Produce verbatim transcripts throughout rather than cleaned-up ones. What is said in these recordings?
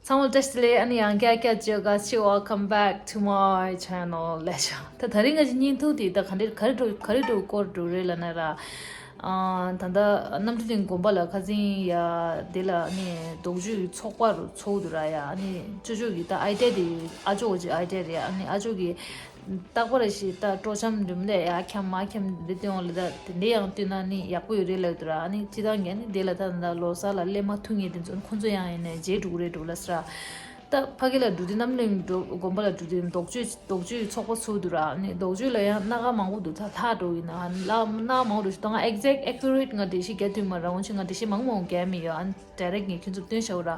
ཚང་མ་བཀྲ་ཤིས་བདེ་ལེགས། ཨ་ནི་ཡང་བསྐྱར་བསྐྱར་བརྗོད་དགའ་ཞིག Welcome back to my channel ལ་ཤོག་ད་དེ་རིང་ང་ཚོའི་བརྙན་ཐུང་དེ་ད་ག་འདྲ་ག་རེ་འགྲོ་ག་རེ་འགྲོ་སྐོར་འགྲོ་རེད་ལབ་ན་ར། ཨ་ད་ལྟ་རྣམ་གྲོལ་གླིང་དགོན་པ་ལ་ཁ་སང་ཡ་དེ་ལ་ཨ་ནི་རྡོག་བརྗོད་ཚོགས་པ་རུ་ཚོགས་འདུག་ར། ཡ་ཨ་ནི་ཅོ་ཅོ་གི་ད་ཨའི་ཌི་ཡ་དེ་ཨ་ཅོ་གི་ཨའི་ཌི་ཡ་རེད། ཨ་ནི་ཨ་ཅོ་གི་རྟག་པར་ཞིག་ད་སྤྲོ་འཆམ་འགྲིམ་ལས་ཡ་འཁྱམ་མ་འཁྱམ་འདི་སྟོན་འོང་ལ་ད་དེ་འདྲ་ཡང་བསྟུན་ན་ནི་ཡག་པོ་ཡོད་རེད་ལབ་འདུག་ར། ཨ་ནི་སྤྱི་བཏང་གི་ཨ་ནི་དེ་ལ་ད་ད་ལོ་གསར་ལ་སླེབས་མ་ཐུབ་མཁན་དེ་ཚོ་ཁོང་ཚོ་ཡང་ཡིན་ནའི་རྗེས་འགྲོ་གི་རེད་འགྲོ་ལ་ཟེར་ར། ད་ཕ་གི་ལ་འགྲོ་དུས་རྣམ་གླིང་འགྲོ་དགོན་པ་ལ་འགྲོ་དུས་རྡོག་བརྗོད་རྡོག་བརྗོད་ཚོགས་པ་ཚུགས་འདུག་ར། ཨ་ནི་རྡོག་བརྗོད་ལ་ཡང་སྣ་ཁ་མང་པོ་འདུག་ད་ལྷག་འགྲོ་ཡིན་ན་ལ་སྣ་མང་པོ་འདུག་ད་ང་exact accurate ང་འགྲེལ་བཤད་རྒྱག་ཐུབ་མ་ར། འོན་ཀྱང་ང་འགྲེལ་བཤད་མང་པོ་མང་པོ་རྒྱག་མི་ཡོད། ཨ་ནི་direct ངས་ཁྱོད་ཚོར་སྟོན་བྱའོ་ར།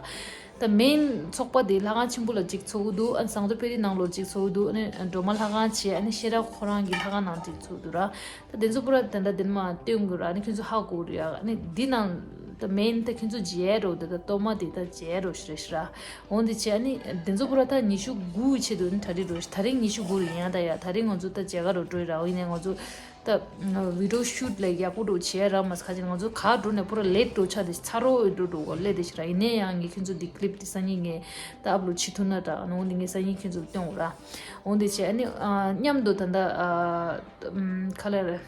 ད་མེན་ཚོགས་པ་དེ་ལྷ་ཁང་ཆེན་པོ་ལ་གཅིག་ཚོགས་ཀྱི་འདུག་ཨ་ནི་ཟངས་མདོག་དཔལ་སྡེའི་ནང་ལོགས་གཅིག་ཚོགས་ཀྱི་འདུག་ཨ་ནི་སྒྲོལ་མ་ལྷ་ཁང་བྱས། ཨ་ནི་ཤེས་རབ་ཁོ་རང་གི་ལྷ་ཁང་ནང་གཅིག་ཚོགས་འདུག་ར། ད་དེ་ཚོ་པུ་ར་དེ་འདྲ་དེ་མ་སྟོན་དགོས་ར། ཨ་ནི་ཁྱོད་ཚོ་ཧ་གོ་རེད་ཡ། ཨ་ནི་འདི་ནང་ད་མེན་ད་ཁྱོད་ཚོ་མཇལ་རོགས། ད་ད་གཏོར་མ་དེ་ད་མཇལ་རོགས་ཞེས་རེད་ཤི་ར། འོན་ཏེ་བྱས་ཨ་ནི་དེ་ཚོ་པུ་ར་ད་ཉི་ཤུ་དགུ་ཆེད་དུ་ཨ་ནི་གྲ་སྒྲིག་རོགས་ཞེས། ད་རིང་ཉི་ཤུ་དགུ་རེད་ཡ། ད་ཡ་ད་རིང་ང་ཚོ་ད་མཇལ་ཁ་རོགས་འགྲོ་ཡི་ར། འོ་ཡིན་ནའི་ང་ཚོ་ད་video shoot ལ་ཡག་པོ་འགྲོ་བྱས་ར་མ་ཟ་ཁ་ཅིག་ང་ཚོ་ག་འགྲོ་ནས་པུ་ར་late འགྲོ་ཆགས་ཏེ་ཚ་རོགས་འགྲོ་འགྲོ་གོ་ལེ་དེ་ཤི་ར། ཡིན་ནའི་ཡང་ངས་ཁྱོད་ཚོ་འདི་clip དེ་སང་ཉིན་ངས་ད་upload བྱེད་ཐུབ་ན་ད་ཨ་ནི་འོན་ཏེ་ངས་སང་ཉིན་ཁྱོད་ཚོ་ལ་སྟོན་འོ་ར། འོན་ཏེ་བྱས་ཨ་ནི་ཨ་མཉམ་དུ་ད་ལྟ་ཨ་ཨམ་ག་ལེ་རེད།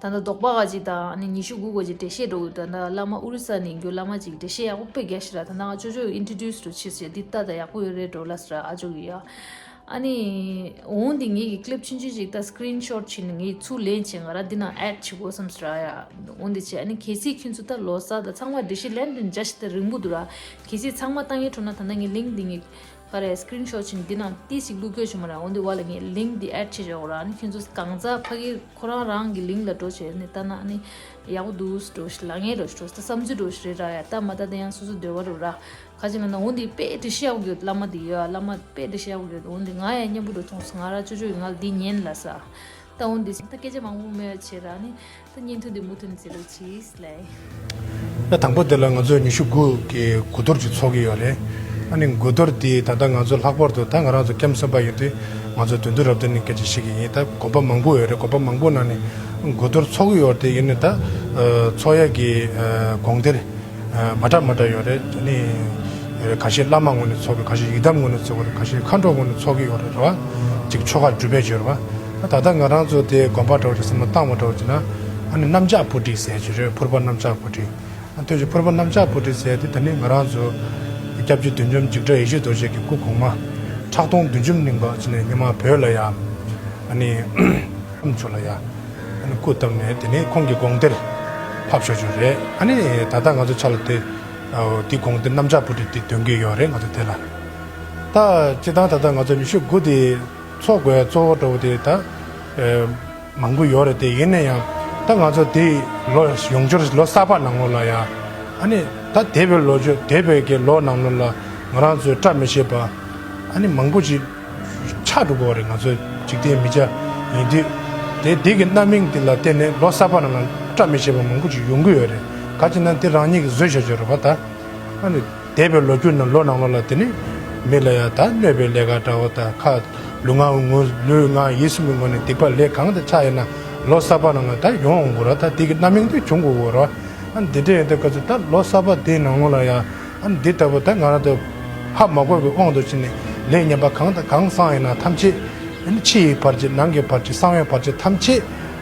ད་ལྟ་དོགས་པ་ག་ཅིག་དང་ཨ་ནི་ཉི་ཤུ་དགུ་ག་ཅིག་འགྲེལ་བཤད་འགྲོ་ད་ལྟ་བླ་མ་ཨོ་རི་ས་ནས་རྒྱུ་བླ་མ་ཅིག་འགྲེལ་བཤད་ཡག་པོ་དཔེ་རྒྱག་ཤི་ར། ད་ལྟ་ང་ཅོ་ཅོ་introduce འགྲོ་ཆེ་ཟེར་འདི་ལྟ་ད་ཡག་པོ་ཡོད་རེད་འགྲོ་ལ་ཟེར་ཨ་ཅོ་གི་ཡ། ཨ་ནི་འོན་ཏེ་ངེད་ཀྱི་clip ཆུང་ཆུང་ཅིག་ད་screenshot བྱས་ནས་ངས་ཚུར་ལེན་བྱས་ང་ར་འདི་ནང་add བྱེད་དགོས་བསམ་ཟེར་ཡ། འོན་ཏེ་བྱས་ཨ་ནི་གལ་སྲིད་ཁྱོད་ཚོ་ད་ལོ་གསར་ད་ཚང་མ་འགྲེལ་བཤད་ལན་དུ་འཇགས་ཤི་ད་རིང་པོ་འདུག་ར། གལ་སྲིད་ཚང་མ་བཏང་ཡས་འགྲོ་ན་ད་ལྟ་ངས་link འདི་ངས་ག་རེ་screenshot བྱས་ནས་འདི་ནང་ཏི་ཞིག་བླུག་དགོས་བྱུང་མ་ར། འོན་ཏེ་བ་ལ་ངས་link འདི་add བྱེད་ཆོག་ར། ཨ་ནི་ཁྱོད་ཚོ་གང་ཚ་ཕ་གི་ཁོ་རང་རང་གི་link ལ་འགྲོ་བྱས་ནས་ལྟ་ན་ཨ་ནི་ཡག་པོ་འདུག་འགྲོ་ཞིག་ལ་ངས་འགྲོ་ཞིག་འགྲོ་ད་བསམ་ཚུལ་འགྲོ་ཞིག་རེད་ར། ཡ་ད་མ་ད་ད་ཡང་སོ་སོ་འདོད་པ་རུ་ར། ག་ཅི་ན་ན་འོན་ཏེ་དཔེ་འགྲེལ་བཤད་ཡག་པོ་ཡོད། བླ་མ་དེ་ཡོད་ཨ། བླ་མ་དཔེ་འགྲེལ་བཤད་ཡག་པོ་ཡོད། འོན་ཏེ་ང་ཡང་སྙན་པོ་འགྲོ་མཐོང་སོང་། ང་ར་ཅོ་ཅོ་ཡིན་ང་ལ་འདི་ཉན་ལ་ས། ད་འོན་ཏེ་ད་སྐད་ཆ་མང་པོ་མེད་བྱས་ར་ནི་ད་བརྙན་ཐུང་འདི་མུ་མཐུད་ནས་མཛད་རོགས་གྱིས་ལེ། ད་དང་པོ་དེ་ལ་ང་ཚོས་ཉི་ཤུ་དགུ་གི་དགུ་གཏོར་ཅིག་ཚོགས་ཀྱི་ཡོད་རེད། ཨ་ནི་དགུ་གཏོར་དེ་ད་ལྟ་ང་ཚོ་ལྷག་པར་དུ་ད་ང་རང་ཚོ་ཀེམ་གསུམ་པ་ཡིན་དུས་ང་ཚོ་དོན་དུ་རབ་དོན་ནས་སྐད་ཆ་བཤད་ཀྱི་ཡིན། ད་དགོན་པ་མང་པོ་ཡོད་རེད། དགོན་པ་མང་པོ་ནང་ནས་དགུ་གཏོར་ཚོགས་ཀྱི་ཡོད་རེད། དེ་ཡིན་ནའི་ད་ཚོགས་ཡ་གི་དགོངས་གཏེར་མ་འདྲ་མ་འདྲ་ཡོད་རེད། ཨ་ནི་ཁ་ཤས་བླ་མ་ངོས་ནས་ཚོགས་ཀྱི། ཁ་ཤས་ཡི་དམ་ངོས་ནས་ཚོགས་ཀྱི། ཁ་ཤས་མཁའ་འགྲོ་ངོས་ནས་ཚོགས་ཀྱི་ཡོད་རེད་རེད་བ། ཅིག་ཆོ་ག་སྒྲུབ་པའི་སྦྱོར་བ། ད་ལྟ་ང་རང་ཚོ་དེ་དགོན་པ་འདྲ་བོ་ཅིག་བསམ་བློ་བཏང་བ་འདྲ་བོ་ཅིག་ན་ཨ་ནི་གནམ་ལྕགས་ཕོ་བྲིས་ཟེར་གྱི་རེད། ཕུར་པ་གནམ་ལྕགས་ཕོ་བྲིས། ཨ་ཐོས་ཀྱི་ཕུར་པ་གནམ་ལྕགས་ཕོ་བྲིས་ཟེར་དེ་ད་ནི་ང་རང་ཚོ་སྐྱབས་རྗེ་བདུད་འཇོམས་འཇིགས་བྲལ་ཡེ་ཤེས་རྡོ་རྗེ་གི་སྐུ་གོང་མ་ཁྲག་འཐུང་བདུད་འཇོམས་གླིང་པ་ཅིག་ནས་སྔོན་མ་བོད་ལ་ཡ་ཨ་ནི་ཨམ་ཆོས་ལ་ཡ་ཨ་ནི་སྐུ་བལྟམས་ནས་དེ་ནས་ཁོང་གི་དགོངས་གཏེར་ཕབ་ཤོར་བྱུང་རེད། ཨ་ནི་ད་ལྟ་ང་ཚོ་ཆ་ལ་དེ་དེ་དགོངས་གཏེར་གནམ་ལྕགས་ཕོ་བྲིས་དེ་འདོན་གྱི་ཡོད་རེད། ང་ཚོ་དེ་ལ་ད་སྤྱི་བཏང་ད་ལྟ་ང་ཚོ་ཉི་ཤུ་དགུ་དེ་ཚོགས་དགོས་གཙོ་བོ་འདྲ་བོ་དེ་ད་མང་པོ་ཡོད་རེད། དེ་ཡིན་ན་ཡང་ད་ང་ཚོ་དེ་ལོ་ཡོངས་སྦྱོར་ལོ་གསར་པ་ནང་ལོགས་ལ་ཡ་ཨ་ནི་ད་འདས་པའི་ལོ་རྒྱུས་འདས་པའི་གི་ལོ་ནང་ལོགས་ལ་ང་རང་ཚོས་བཀྲ་མི་ཤིས་པ་ཨ་ནི་མང་པོ་ཅིག་ཆགས་འགྲོ་གི་རེད། ང་ཚོ་འཇིག་རྟེན་མི་སྐྱ་ཡིན་དུས་དེ་དེ་གི་རྣམ་སྨིན་དེ་ལ་བརྟེན་ནས་ལོ་གསར་པ་ནང་ལ་བཀྲ་མི་ཤིས་པ་མང་པོ་ཅིག་ཡོང་གི་ཡོད་རེད། ག་ཅི་ན་དེ་རང་ཉིད་ཀྱིས་བཟོས་བཞག་རྒྱུ་རེད་པ། ད་ཨ་ནི་འདས་པའི་ལོ་རྒྱུས་ནང་ལོ་ནང་ལོགས་ལ་དེ་ནི་མི་ལ་ཡ་ད་གནོད་པའི་ལས་ཀ་འདྲ་བོ་དང་ཁ་ལུས་ངག་ངོ་ལུས་ངག་ཡིད་གསུམ་གྱི་ངོས་ནས་སྡིག་པ་ལས་གང་དེ་ཆགས་ཡོད་ན་ལོ་གསར་པ་ནང་ལ་ད་ཡོང་འོང་དགོས་ར། ད་དེ་གི་རྣམ་སྨིན་དེ་བྱུང་དགོས་དགོས་ར། ཨ་ནི་དེ་འདྲ་ཡིན་དུས་ག་ཚོད་ད་ལོ་གསར་པ་དེའི་ནང་ལོགས་ལ་ཡ་ཨ་ནི་འདི་ལྟ་བུ་ད་ང་རང་ཚོ་ཧ་མ་གོ་བའི་དབང་དུ་བྱས་ནས་ལས་ངན་པ་གང་དང་གང་བསགས་ཡོད་ན་ཐམས་ཅད་ཨ་ནི་ཕྱི་ཡི་བར་ཆད་ནང་གི་བར་ཆད་གསང་བའི་བར་ཆད་ཐམས་ཅད་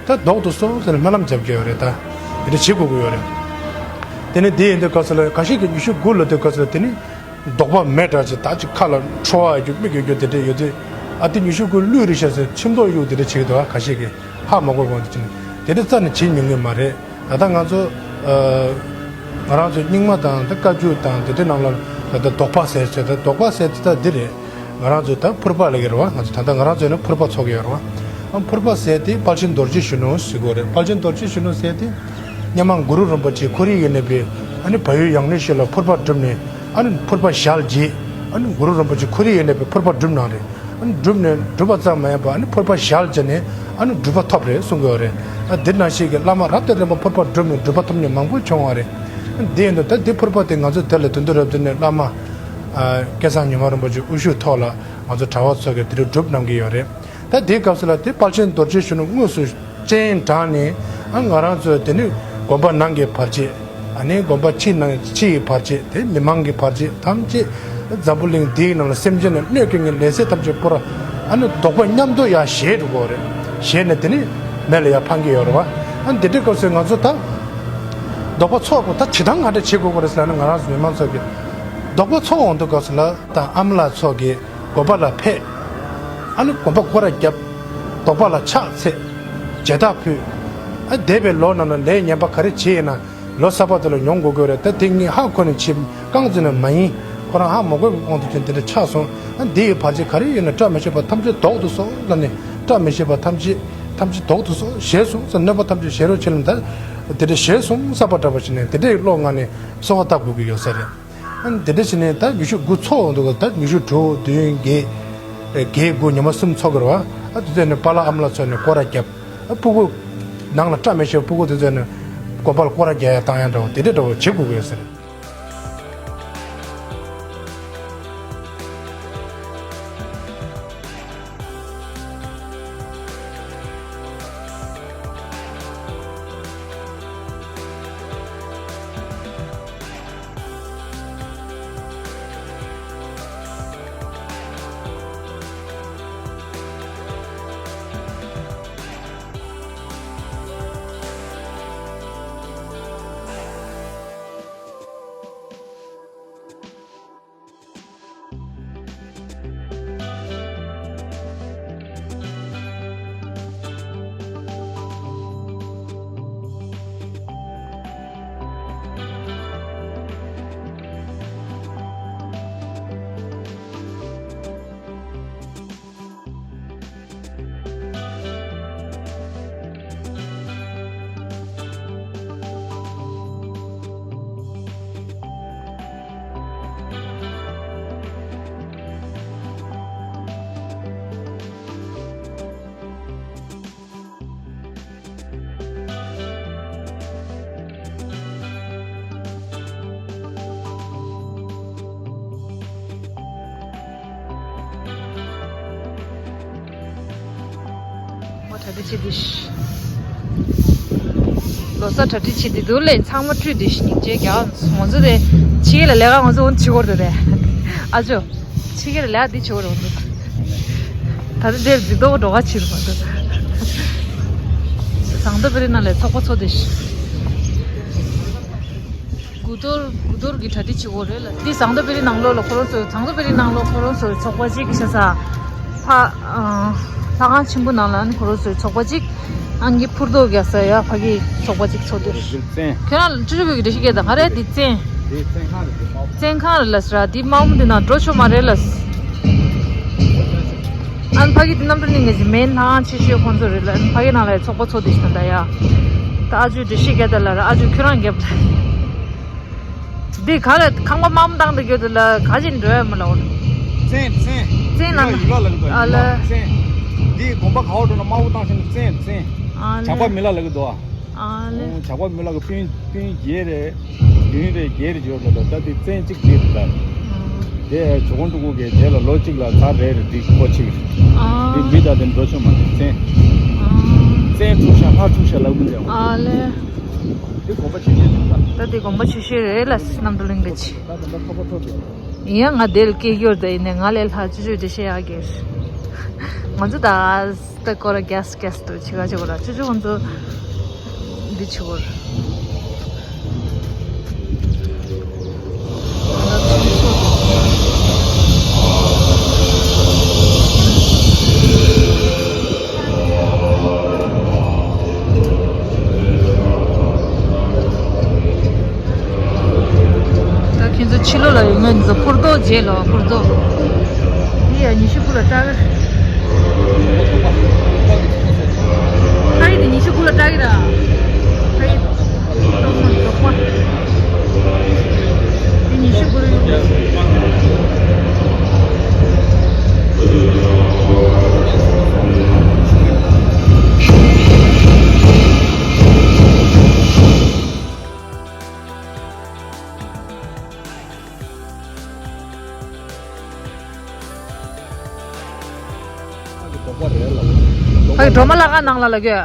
ད་ཟློག་ཏུ་གསོལ་ཟེར་ནས་སྨོན་ལམ་རྒྱབ་ཀྱི་ཡོད་རེད། ད་དེ་འདྲ་བྱེད་དགོས་ཀྱི་ཡོད་རེད། དེ་ནས་དེ་ཡིན་དུས་ག་ཚོད་ལ་ཁ་ཤས་ཀྱིས་ཉི་ཤུ་དགུ་ལོ་དུས་ག་ཚོད་ལ་དེ་ནི་ཟློག་པ་མེད་འདྲ་ཅིག་ད་ཅིག་ཁ་ལ་ཁྲོ་བ་ཡོད་རྒྱུ་མིག་ཡོད་རྒྱུ་དེ་འདྲ་ཡོད་དུས་ཨ་དེ་ཉི་ཤུ་དགུ་བླུད་རེད་ཤག་ཟེར་ཁྱིམ་ཐོག་གཡུག་དེ་འདྲ་བྱེད་ཀྱི་འདུག་ཁ་ཤས་ཀྱིས་ཧ་མ་གོ་གོང་དུ་ཕྱིན་ནས་དེ་འདྲ་རྩ་ནས་བྱེད་མྱོང་གི་མ་རེད། ད་ལྟ་ང་ཚོ་ང་རང་ཚོའི་རྙིང་མ་དང་ད་བཀའ་བརྒྱུད་དང་དེ་འདྲའི་ནང་ལ་ད་ལྟ་ཟློག་པ་ཟེར་ཟེར་ད་ཟློག་པ་ཟེར་དེ་ད་འདི་རེད། ང་རང་ཚོ་ད་ཕུར་པ་ལབ་ཀྱི་རེད་བ། ང་ཚོ་ད་ལྟ་ང་རང་ཚོ་ནི་ཕུར་པ་ཚོགས་ཀྱི་ཡོད་རེད་བ། ཨ་ཕུར་པ་ཟེར་དེ་དཔལ་ཆེན་རྡོ་རྗེ་གཞོན་ནུ་ཟེར་གྱི་ཡོད་རེད། དཔལ་ཆེན་རྡོ་རྗེ་གཞོན་ནུ་ཟེར་དེ་སྔོན་མ་གུ་རུ་རིན་པོ་ཆེ་ཁོ་རའི་ཡོན་ཏན་པའི་ཨ་ནི་བལ་ཡུལ་ཡང་ནི་ཤོད་ལ་ཕུར་པ་བསྒྲུབས་ནས་ཨ་ནི་ཕུར་པ་ཞལ་བཞེས། ཨ་ནི་གུ་རུ་རིན་པོ་ཆེ་ཁོ་རའི་ཡོན་ཏན་པའི་ཕུར་པ་བསྒྲུབས་གནང་རེད། ཨ་ནི་བསྒྲུབས་ནས་བསྒྲུབས་པ་ཙམ་མ་ཡིན་པར་ཨ་ནི་ཕུར་པ་ཞལ་བྱས་ནས་ཨ་ནི་སྒྲུབ་པ་ཐོབ་རེད་གསུང་གི་ཡོད་རེད། ཨ་འདིར་ནང་བཞིན་གྱི་བླ་མ་རབ་ཏུ་རིམ་པ་ཕུར་པ་བསྒྲུབས་ནས་སྒྲུབ་པ་ཐོབ་མཁན་མང་པོ་བྱུང་བ་རེད། ཨ་འདི་ཡིན་དུས་ད་འདི་ཕུར་པ་དེ་ང་ཚོ་དེ་ལ་དོན་དུ་རབ་ཏུ་ནས་བླ་མ་ཨ་སྐལ་བཟང་ཉི་མ་རིན་པོ་ཆེ་དབུ་བཞུགས་ཐོག་ལ་ང་ཚོ་གྲྭ་པ་ཚོ་གིས་དེ་རིང་སྒྲུབ་གནང་གི་ཡོད་རེད། ད་དེའི་སྐབས་སུ་ལ་དེ་དཔལ་ཆེན་རྡོ་རྗེ་གཞོན་ནུ་དངོས་སུ་སྤྱན་དྲངས་ནས་ཨ་ང་རང་ཚོས་དེ་ནི་དགོན་པ་ནང་གི་བར་ཆད་ ཨ་ནི་དགོན་པ་ཕྱི་ནང་ཕྱི་ཡི་བར་ཆད་དེ་མི་མང་གི་བར་ཆད་ཐམས་ཅད་འཛམ་བུ་གླིང་འདིའི་ནང་ལ་སེམས་ཅན་ལ་གནོད་སྐྱེལ་མཁན་ལས་ཚེ་ཐམས་ཅད་པོ་ར་ཨ་ནི་བདོག་པ་མཉམ་དུ་ཡར་བཞེས་འགྲོ་དགོས་རེད། བཞེས་ནས་དེ་ནི་མེ་ལ་ཡར་འཕང་གི་ཡོད་རེད་བ། ཨ་ནི་དེ་འདྲའི་སྐབས་སུ་ང་ཚོ་ད་བདོག་པ་ཚོགས་དགོས། ད་བྱེད་སྟངས་ག་འདྲ་བྱེད་དགོས་ཀྱི་རེད་ཟེར་ན་ང་རང་ཚོ་མི་མང་ཚོ་གི་བདོག་པ་ཚོགས་འོང་དུས་སྐབས་སུ་ལ་ད་ཨ་མ་ལགས་ཚོ་གི་དགོན་པ་ལ་ཕེབས། ཨ་ནི་དགོན་པ་སྐོར་ར་བརྒྱབ། དོགས་པ་ལ་ཕྱག་འཚལ། མཇལ་དར་ཕུལ། ཨ་འདས་པའི་ལོ་ནང་ལ་ལས་ངན་པ་ག་རེ་བྱས་ཡིན་ན་ལོ་གསར་པ་དེ་ལ་མྱོང་དགོས་ཀྱི་རེད། ད་དེ་ངས་ཧ་གོ་ནས་བྱེད་རྐང་འཛིན་ན་མ་ཡིན། ཁོ་རང་ཧ་མ་གོ་བའི་དབང་དུ་བྱས་འདི་འདྲ་ཆགས་སོང་། ཨ་འདི་ཡི་བར་ཆད་ག་རེ་ཡོད་ན་བཀྲ་མི་ཤིས་པ་ཐམས་ཅད་ཟློག་ཏུ་གསོལ་ལབ་ནས་བཀྲ་མི་ཤིས་པ་ཐམས་ཅད་ཐམས་ཅད་ཟློག་ཏུ་གསོལ་ཞེས་གསུངས་ས། གནོད་པ་ཐམས་ཅད་ཞེ་རུ་ཆེ་ལ་འདར། དེ་འདྲ་ཞེས་གསུངས་ས་པ་འདྲ་པོ་ཞིག་ནས་དེ་འདྲའི་བློ་ངང་ནས་གསོལ་བ་བཏབ་དགོས་ཀྱི་ཡོད་ས་རེད། ཨ་ནི་དེ་འདྲ་བྱས་ནས་ད་ཉི་ཤུ་དགུ་ཚོགས་འདུག་ག་ད་ཉི་ཤུ་དྲུག་བདུན་བརྒྱད། བརྒྱད་དགུ་ཉི་མ་གསུམ་ཚོགས་ཀྱི་རེད་བ། ཨ་དེ་ཚོ་ནས་པཱ་ལགས་ཨ་མ་ལགས་ཚོ་ནས་སྐོར་ར་བརྒྱབ། ཨ་སྤུ་གུ་ནང་ལ་བཀྲ་མི་ཤིས་པའི་སྤུ་གུ་དེ་ཚོ་ནས་དགོན་པ་ལ་སྐོར་ར་རྒྱག་ཡ་བཏང་ཡ་འདྲ་བོ་དེ་འདྲ་འདྲ་བོ་བྱེད་དགོས་ཀྱི་ཡོད་ས་རེད། ལོ་གྲ་སྒྲིག་བྱེད་དུས། ལོ་གསར་གྲ་སྒྲིག་བྱེད་དུས་འདུག་ལས་ཚང་མ་བཀྲུས་དུས་སྙིང་རྗེ་རྒྱག་ང་ཚོ་དེ་ཕྱི་རྒྱལ་ལ་ལས་ཀ་ང་ཚོ་འོང་བྱེད་དགོས་རེད་དེ། ཨ་ཅོ། ཕྱི་རྒྱལ་ལ་ལས་ཀ་འདི་བྱེད་དགོས་རེད་ང་ཚོ། ད་ལྟ་འདིར་འཛིན་ཐོག་འགྲོ་ག་ཕྱིར་མ་འདུག་ཟངས་མདོག་དཔལ་རི་ནང་ལ་ཚོགས་པ་ཚོགས་དུས། དགུ་གཏོར་དགུ་གཏོར་གྱི་གྲ་སྒྲིག་བྱེད་དགོས་རེད་ལ། འདི་ཟངས་མདོག་དཔལ་རི་ནང་ལོགས་ལ་ཁོ་རང་ཚོས་ཟངས་མདོག་དཔལ་རི་ནང་ལོགས་ཁོ་རང་ཚོའི་ཚོགས་པ་གཅིག་གི་ཤ་ཚ། ཕ། ཨ། ལྷ་ཁང་ཆེན་པོ་ནང་ལ་ཨ་ནི་ཁོ་རང་ཚོའི་ཚོགས་པ་གཅིག་ཨང་གི་ཕུར་རྡོག་རྒྱག་ས་ཡ་ཕ་གི་ཚོགས་པ་གཅིག་ཚོགས་དུས། བཙན། ཁྱོད་རང་ལ་ཁྲི་ཕྲུ་གུ་གི་འགྲེལ་བཤད་རྒྱག་དང་ག་རེ་འདི་བཙན། འདི་བཙན་ཁང་རེད་འདི་དམག། བཙན་ཁང་རེད་ལ་ཟེར་ར་འདི་དམག་མི་འདི་ནང་འགྲོ་ཆོག་མ་རེད་ལ། ཨ་ནི་ཕ་གི་འདི་རྣམ་གྲོལ་གླིང་གི་མེན་ལྷ་ཁང་ཆེ་ཤོས་ཁོང་ཚོ་རེད་ལ། ཨ་ནི་ཕ་གི་ནང་ལ་ཚོགས་པ་ཚོགས་དུས་ཤིག་དང་ད་ཡ། ད་ཨ་ཇུ་འགྲེལ་བཤད་རྒྱག་ད་ལ་ར་ཨ་ཇུ་ཁྱོད་རང་རྒྱབ་ལ། འདི་ག་ལ་ཁང་པ་དམའ་མོ་བཏང་དུ་གྱུར་དུ་ལ་ག་ཅིག་འགྲོ་ཡ་མི་ལ་འོ། བཙན་བཙན། བཙན་ལ་ཡུལ་ལ་ལ་གི་དོ་ཨ་ལ། ཡུལ་ལ་བཙན། འདི་དགོན་པ་ག་བ་འགྲོ་ན་དམར་པོ་བཏང་ཤིང་བཙན་བཙན། ཨ་ལ། ཇག་པ་མི་ལ་ལ་གི་དོ་ཨ། ཨ་ལ། ཇག་པ་མི་ལ་གི་སྤུན་སྤུན་རྒྱལ་རེད། བདུན་རེད་བརྒྱད་རེད་འབྱོར་ལ་ད་ལྟ་འདི་བཙན་གཅིག་འདི་རེད་ད། དེ་ཇོ་ཁོང་ཕྲུ་གུ་གི་དེ་ལ་ལོ་གཅིག་ལ་ཚར་རེ་རེ་འདི་ཁོ་གཅིག་རེད། ཨ། འདི་མི་ད་དེ་འགྲོ་ཆོག་མ་རེད་བཙན། ཨ། བཙན་འཁྲུག་ཤ་ལྷ་འཁྲུག་ཤ་ལབ་གི་འདི་ཨ་ལ། འདི་དགོན་པ་ཆེ་ཤོས་རེད་ད། ད་འདི་དགོན་པ་ཆེ་ཤོས་རེད་ལ་རྣམ་གྲོལ་གླིང་གི་ཆེ། ད་དགོན་པ་ཚོགས་པ་ཚོགས་དེ། ཡིན་ཡང་ང་དེ་ལ་སྐད་སྐྱོར་དེ་ཡིན་ནས་ང་ལས་ལྷག་ཅུ་ཅུ་དེ་བཤད་ཡག་གི། ང་ཚོ་ད་ད་སྐོར་ར་རྒྱས་རྒྱས་དུ་ཆི་ག་ཆི་གོ་ར་ཅུ་ཅུ་ང་ཚོ་འདི་ཆི་གོ་ར། ད་ཁྱེད་ཚོ་ཕྱི་ལོགས་ལ་ཡོད་མཁན་ཚོ་ཕུར་རྡོག་རྗེས་ལོ་ཕུར་རྡོག་འདི་ཡང་ཉི་ཤུ་དགུ་ལ་སྐྲག་གི། ཕ་ཡི་དེ་ཉི་ཤུ་དགུ་ལ་སྐྲག་གི་ར། ཕ་ཡི་རྡོག་མ་རྡོག་མ། འདི་ཉི་ཤུ་དགུ་ལ་ཡོད། ཕ་གི་སྒྲོལ་མ་ལྷ་ཁང་ནང་ལ་ལ་གོ།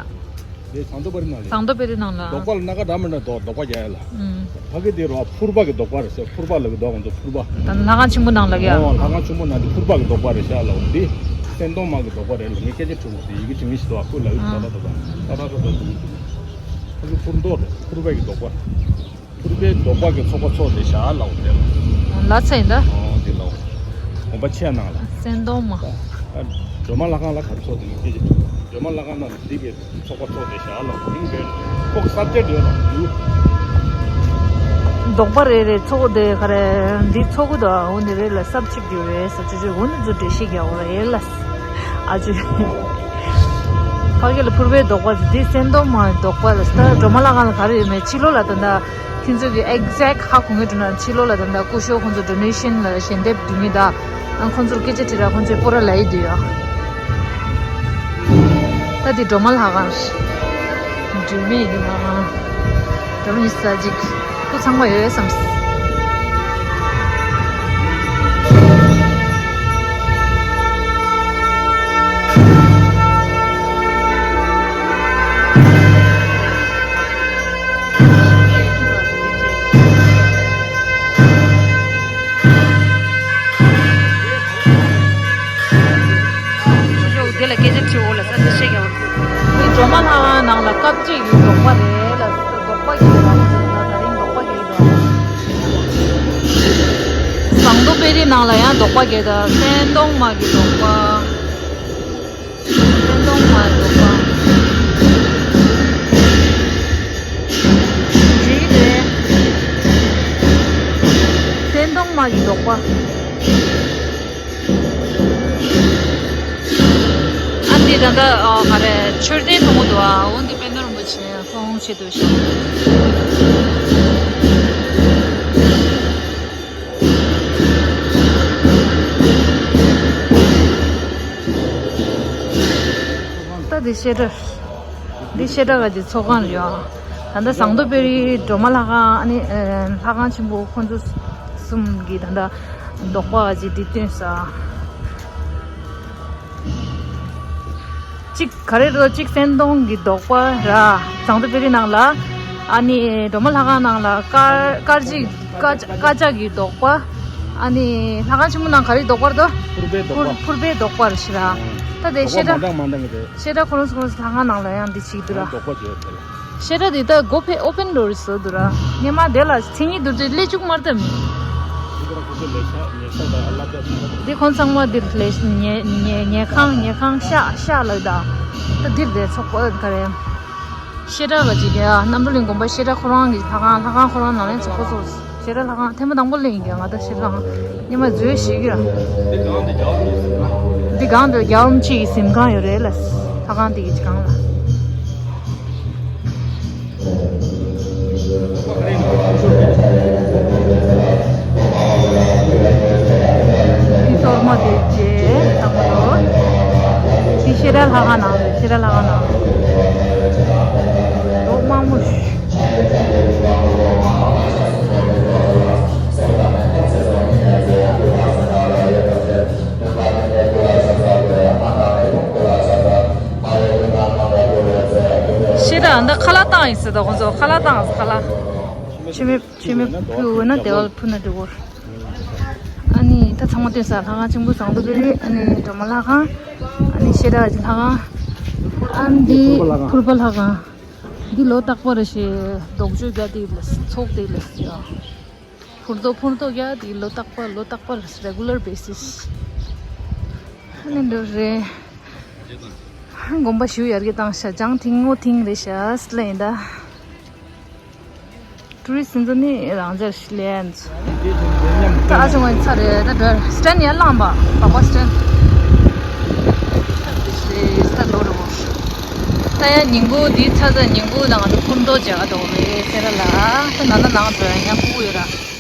ཟངས་མདོག་དཔལ་རི་ནང་ལ། ཟངས་མདོག་དཔལ་རི་ནང་ལ། རྡོག་པ་ལ་སྣ་ཁ་འདྲ་མི་འདྲ་འདུག་རྡོག་པ་རྒྱག་ཡ་ལ། ཨུམ། ཕ་གི་དེ་རུ་ཕུར་པ་གི་རྡོག་པ་རེད་ཟེར། ཕུར་པ་ལབ་གི་འདུག་ང་ཚོ་ཕུར་པ། ད་ལྷ་ཁང་ཆེན་པོ་ནང་ལ་གི་ཨ། ཨོ་ལྷ་ཁང་ཆེན་པོ་ནང་དེ་ཕུར་པ་གི་རྡོག་པ་རེད་ཤག་ལབ་འདི། སེང་གདོང་མ་གི་རྡོག་པ་རེད་ལ། ངས་སྐད་ཆ་དྲིས་འོང་དེ་ཡི་གེ་འབྲི་མཁན་ཞིག་འདུག་ཨ་ཁོས་ལབ་གི་ད་ད་ད་ད་ད་ད་ད་ད་ད་འདུག་ཕ་གི་ཕུར་རྡོག་རེད། ཕུར་པའི་གི་རྡོག་པ། ཕུར་པའི་རྡོག་པ་གི་ཚོགས་པ་ཚོགས་ཏེ་བཞག་ལབ་འོང་དེ་ལ། ལ་ཚེ་ཡིན་ད། ཨོ་དེ་ལབ་འོང་། དགོན་པ་ཆེ་ནང་ལ། སེང་གདོང་མ། ཨ། སྒྲོལ་མ་ལྷ་ཁང་ལ་ག་རེ་ཚོགས་འདུག་ངས་སྐད་ཆ་དྲིས། སྒྲོལ་མ་ལྷ་ཁང་ནང་ལ་འདི་གི་ཚོགས་པ་ཚོགས་ཏེ་བཞག་ལབ་འོང་། དེ་གི་ཁོ་གི་སབ་ཇེག་ཡོད་ལབ་འདུག་རྡོག་པ་རེ་རེ་ཚོགས་དེ་ག་རེ་འདི་ཚོགས་གི་འདུག་འོ་འདི་རེད་ལ་སབ་ཇེག་ཡོད་རེད་ཟེར་ཅི་ཅི་འོ་འདི་ཚོ་འགྲེལ་བཤད་རྒྱག་དགོས་རེད་ལ། ཨ་ཅོ། ཕ་གི་ལ་ཕུར་པའི་རྡོག་པ་འདི་སེང་གདོང་མའི་རྡོག་པ་ལ་ད་སྒྲོལ་མ་ལྷ་ཁང་ལ་ག་རེ་ཡོད་མེད་ཕྱི་ལོགས་ལ་ད་ལྟ་ཁྱེད་ཚོ་གི་ཨེག་ཛེག་ཧ་གོ་མཁན་འདུག་ན་ཕྱི་ལོགས་ལ་ད་ལྟ་སྐུ་ཞབས་ཁོང་ཚོ་ཌོ་ནེ་ཤན་ལ་ཞལ་འདེབས་འབུལ་མཁན་ད་ཨ་ཁོང་ཚོར་སྐད་ཆ་དྲིས་ར་ཁོང་ཚོས་སྤོ་ར་ལབ་ཡི་འདུག་ཡ། ད་འདི་སྒྲོལ་མ་ལྷ་ཁང་རེད། སྒྲོལ་མའི་གི་ལྷ་ཁང་། སྒྲོལ་མའི་ས་ཅིག་སྐུ་ཚང་མ་ཡོད་བསམ། ཞོག་དེ་ལ་སྐད་ཆ་དྲི་འོ་ལ་ས་དེ་བཤད་ཀྱང་། འདི་སྒྲོལ་མ་ལྷ་ཁང་ནང་ལ་སྐབས་གཅིག་གི་རྡོག་པ་རེད་ལ་རྡོག་པ་གི་རྡོག་པ་ད་རིང་རྡོག་པ་གི་རྡོག་ཟངས་མདོག་དཔལ་རི་ནང་ལ་ཡང་རྡོག་པ་གི་ད་སེང་གདོང་མ་གི་རྡོག་པ། སེང་གདོང་མ་རྡོག་པ། རེད་རེད། སེང་གདོང་མ་གི་རྡོག་པ། ཨ་འདི་ད་ལྟ་ཨ་ག་རེ་མཆོད་རྟེན་མཐོང་གི་འདུག་ཨ། འོ་འདི་དཔལ་ལྡན་རིན་པོ་ཆེ་མཐོང་ཆེད་དུ་བཞག་ད་འདི་བཤད་གྲྭ། འདི་བཤད་གྲྭ་ག་གི་ཚོགས་ཁང་རེད་ཨ། ད་ལྟ་ཟངས་མདོག་དཔལ་རིའི་སྒྲོལ་མ་ལྷ་ཁང་ཨ་ནི་ཨ་ལྷ་ཁང་ཆེན་པོ་ཁོང་ཚོ་གསུམ་གི་ད་ལྟ་རྡོག་པ་ག་གི་འདི་སྟོན་ས། གཅིག་ག་རེ་རོ་གཅིག་སེང་གདོང་གི་རྡོག་པ་ར། ཟངས་མདོག་དཔལ་རི་ནང་ལ། ཨ་ནི་སྒྲོལ་མ་ལྷ་ཁང་ནང་ལ་དཀར་དཀར་ཅིག་དཀར་དཀར་ཆག་གི་རྡོག་པ། ཨ་ནི་ལྷ་ཁང་ཆེན་མོ་ནང་ག་རེ་རྡོག་པ་རེད་དོ། ཕུར་པའི་རྡོག་པ། ཕུར་པའི་རྡོག་པ་རེད་ཤི་ར། ད་དེ་བཤད་གྲྭ། རྡོག་པ་མ་འདྲ་མ་འདྲ་གི་རེད། བཤད་གྲྭ་ཁོ་རང་ཁོ་རང་ལྷ་ཁང་ནང་ལ་ཡང་འདི་ཅིག་འདུག་ར། རྡོག་པ་བརྗོད་ཐལ། བཤད་གྲྭ་འདི་ད་སྒོ་ཕྱེ་ཨོ་པན་འགྲོ་རེད་ཟེར་འདུག་ར། སྔོན་མ་དེ་ལ་མཚན་ཉིད་བསྡུར་ཚེ་སླེ་བཅུག་མར་དམ། འདི་ཁོ་ཚང་མ་འདིར་ལས་ཉལ་ཉལ་ཉལ་ཁང་ཉལ་ཁང་ཤག་ཤག་ལ་ད། ད་འདིར་དེ་ཚོགས་པ་ག་རེ། བཤད་གྲྭ་ག་ཅིག་གི་ཨ་རྣམ་གྲོལ་གླིང་དགོན་པ་བཤད་གྲྭ་ཁོ་རང་གི་ལྷ་ཁང་ལྷ་ཁང་ཁོ་རང་ནང་ལ་ཚོགས་པ་ཚོགས། བཤད་གྲྭ་ལྷ་ཁང་ཐེངས་མ་དང་པོ་སླེབས་ཡིན་གྱི་ང་ད་བཤད་གྲྭ་ཁང་སྔོན་མ་འཛུལ་ཞིག་གི་ར། འདི་སྒང་དུ་རྒྱལ་བ་རིན་པོ་ཆེ་གི་གཟིམ་ཁང་ཡོད་རེད་ལ། ལྷ་ཁང་དེ་གི་སྒང་ལ། འདི་གཏོར་མ་དེ་རྗེས་དང་པོ། འདི་བཤད་གྲྭ་ལྷ་ཁང་ནང་རེད། བཤད་གྲྭ་ལྷ་ཁང་ནང་རྡོ་དམར་མོ། ཤེས་ར་འདི་ཁ་ལག་བཏང་ཡིན་ཟེར་ད་ཁོང་ཚོ་ཁ་ལག་བཏང་། མཆོད་མེ་མཆོད་མེ་ཕུལ་འོ་ན་དེ་བ་ཕུལ་ན་འགྲིག་གོ། ཨ་ནི་ད་ཚང་མ་སྟོན་ས་ལྷ་ཁང་ཆེན་པོ་ཟངས་མདོག་དཔལ་རི། ཨ་ནི་སྒྲོལ་མ་ལྷ་ཁང་། ཨ་ནི་ཤེས་ར་གི་ལྷ་ཁང་། ཨ་ནི་ཕུར་པ་ལྷ་ཁང་། ཕུར་པ་ལྷ་ཁང་། འདི་ལོ་རྟག་པར་ཞེས་རྡོག་བརྗོད་རྒྱག་དེ་ལ་ཚོགས་དེ་ལ་ཡ། ཕུར་རྡོ་ཕུར་རྡོ་རྒྱག་དེ་ལོ་རྟག་པར་ལོ་རྟག་པར་regular basis། ཨ་ནི་འདི་རེད། དགོན་པ་ཞུ་ཡར་གི་བཏང་ཤ་ལྗང་ཐིང་སྔོ་ཐིང་རེད་ཤ་སི་ལ་ཡིན་ད། ཊུ་རི་སི་ཚོ་ནི་རང་འཇགས་ཤི་ལན། ད་ཨ་ཅོ་ངོ་ཚ་རེད་ད་འདྲ་སི་ཊན་ཡར་ལངས་པ་པག་པ་སི་ཊན། ད་ལོ་རུ། ད་ཡ་ཉིན་གུང་འདི་ཚ་ཚ་ཉིན་གུང་ནང་དུ་ཕུར་མདོག་རྒྱག་འདུག་རེད་ཟེར་ལ། ད་ནང་ན་ནང་དུ་ཡང་ཕུ་གུ་ཡོད་ར།